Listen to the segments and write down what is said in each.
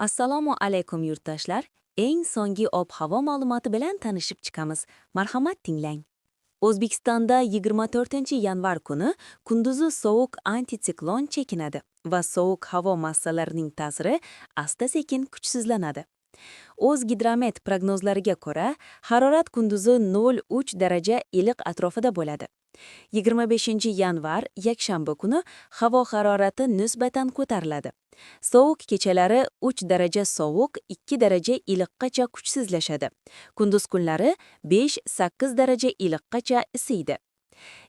Assalomu alaykum, yurtdoshlar. Eng so'nggi ob-havo ma'lumoti bilan tanishib chiqamiz. Marhamat, tinglang. O'zbekistonda 24-yanvar kuni kunduzi sovuq antitsiklon chekinadi va sovuq havo massalarining ta'siri asta-sekin kuchsizlanadi. O'zgidromet prognozlariga ko'ra, harorat kunduzi 0,3 daraja iliq atrofida bo'ladi. 25-yanvar, yakshanba kuni havo harorati nisbatan ko'tariladi. Sovuq kechalari 3 daraja sovuq, 2 daraja iliqqacha kuchsizlashadi. Kunduz kunlari 5-8 daraja iliqqacha isiydi.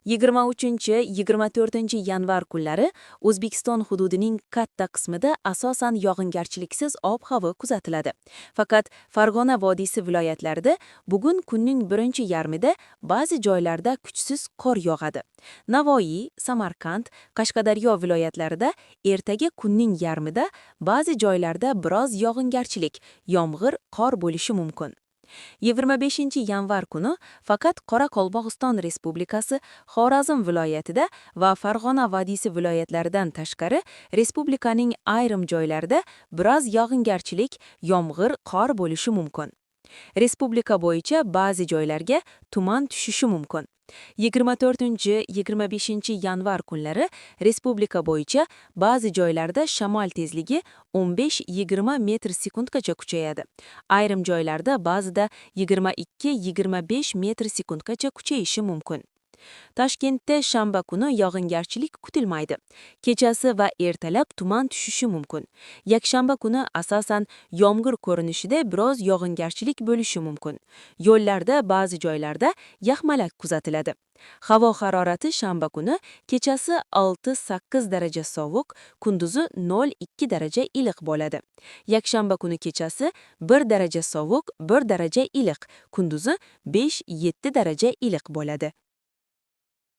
23-24-yanvar kunlari O'zbekiston hududining katta qismida asosan yog'ingarchiliksiz ob-havo kuzatiladi. Faqat Farg'ona vodiysi viloyatlarida bugun kunning birinchi yarmida ba'zi joylarda kuchsiz qor yog'adi. Navoiy, Samarqand, Qashqadaryo viloyatlarida ertaga kunning yarmida ba'zi joylarda biroz yog'ingarchilik, yomg'ir, qor bo'lishi mumkin. 25-yanvar kuni faqat Qoraqalpog'iston Respublikasi, Xorazm viloyatida va Farg'ona vodiysi viloyatlaridan tashqari respublikaning ayrim joylarida biroz yog'ingarchilik, yomg'ir, qor bo'lishi mumkin. Respublika bo'yicha ba'zi joylarga tuman tushishi mumkin. 24-25-yanvar kunlari respublika bo'yicha ba'zi joylarda shamol tezligi 15-20 metr sekundgacha kuchayadi. Ayrim joylarda ba'zida 22-25 metr sekundgacha kuchayishi mumkin. Toshkentda shanba kuni yog'ingarchilik kutilmaydi. Kechasi va ertalab tuman tushishi mumkin. Yakshanba kuni asosan yomg'ir ko'rinishida biroz yog'ingarchilik bo'lishi mumkin. Yo'llarda ba'zi joylarda yaxmalak kuzatiladi. Havo harorati shanba kuni kechasi 6-8 daraja sovuq, kunduzi 0-2 daraja iliq bo'ladi. Yakshanba kuni kechasi 1 daraja sovuq, 1 daraja iliq, kunduzi 5-7 daraja iliq bo'ladi.